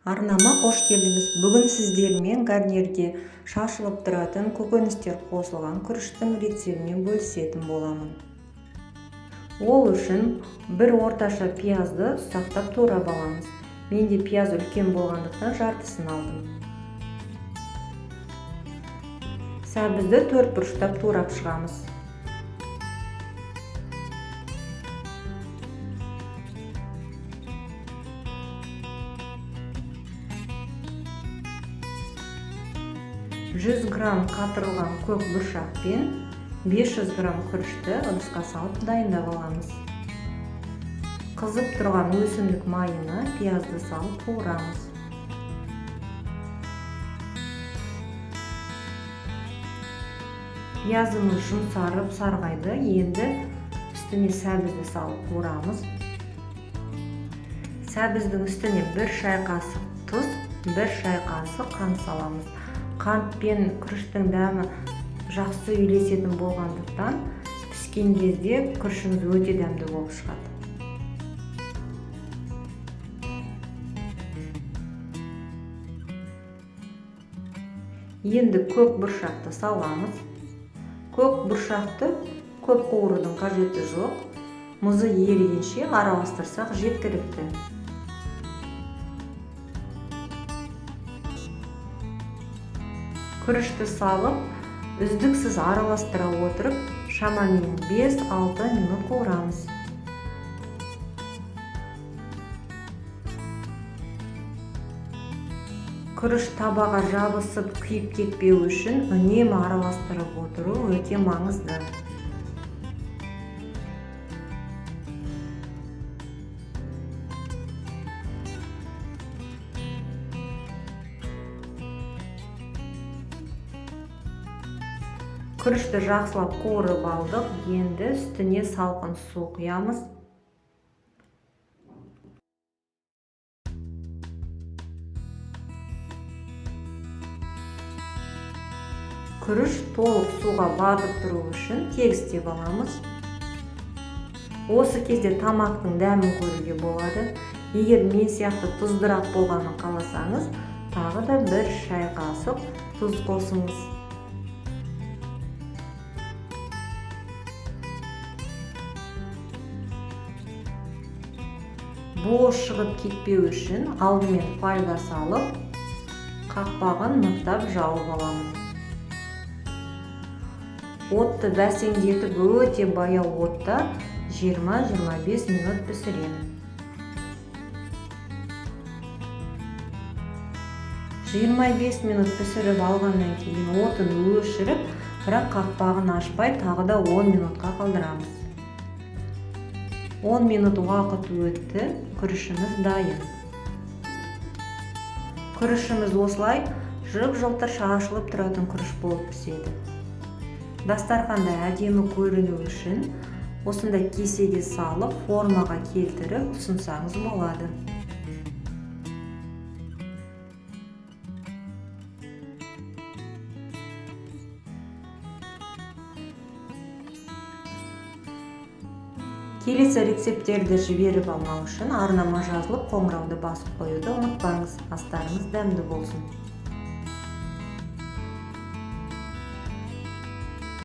Арнама қош келдіңіз. Бүгін сіздермен гарнирге шашылып тұратын көкөністер қосылған күріштің рецептімен бөлісетін боламын. Ол үшін бір орташа пиязды ұсақтап турап аламыз. Менде пияз үлкен болғандықтан жартысын алдым. Сәбізді төрт бұрыштап турап шығамыз. 100 грамм қатырылған көк бұршақ пен 500 грамм күрішті ыдысқа салып дайындап аламыз. Қызып тұрған өсімдік майына пиязды салып қуырамыз. Пиязымыз жұмсарып сарғайды. Енді үстіне сәбізді салып қуырамыз. Сәбіздің үстіне 1 шай қасық тұз, 1 шай қасық қант саламыз. Қант пен күріштің дәмі жақсы үйлесетін болғандықтан піскен кезде күрішіміз өте дәмді болып шығады. Енді көк бұршақты саламыз. Көк бұршақты көп қуырудың қажеті жоқ. Мұзы ерігенше араластырсақ жеткілікті. Күрішті салып, үздіксіз араластыра отырып, шамамен 5-6 минут қуырамыз. Күріш табаға жабысып күйіп кетпеу үшін үнемі араластырып отыру өте маңызды. Күрішті жақсылап қуырып алдық. Енді үстіне салқын су құямыз. Күріш толық суға батып тұру үшін тегістеп аламыз. Осы кезде тамақтың дәмін көруге болады. Егер мен сияқты тұздырақ болғанын қаласаңыз, тағы да 1 шай қасық тұз қосыңыз. Буы шығып кетпеу үшін алдымен фольга салып, қақпағын мықтап жауып аламын. Отты бәсеңдетіп өте баяу отта 20-25 минут пісіремін. 25 минут пісіріп алғаннан кейін отын өшіріп, бірақ қақпағын ашпай тағы да 10 минутқа қалдырамыз. 10 минут уақыт өтті, күрішіміз дайын. Күрішіміз осылай жып-жылтыр шашылып тұратын күріш болып піседі. Дастарханда әдемі көріну үшін осындай кесеге салып, формаға келтіріп ұсынсаңыз болады. Келесі рецепттерді жіберіп алмау үшін арнама жазылып, қоңырауды басып қоюды ұмытпаңыз. Астарыңыз дәмді болсын.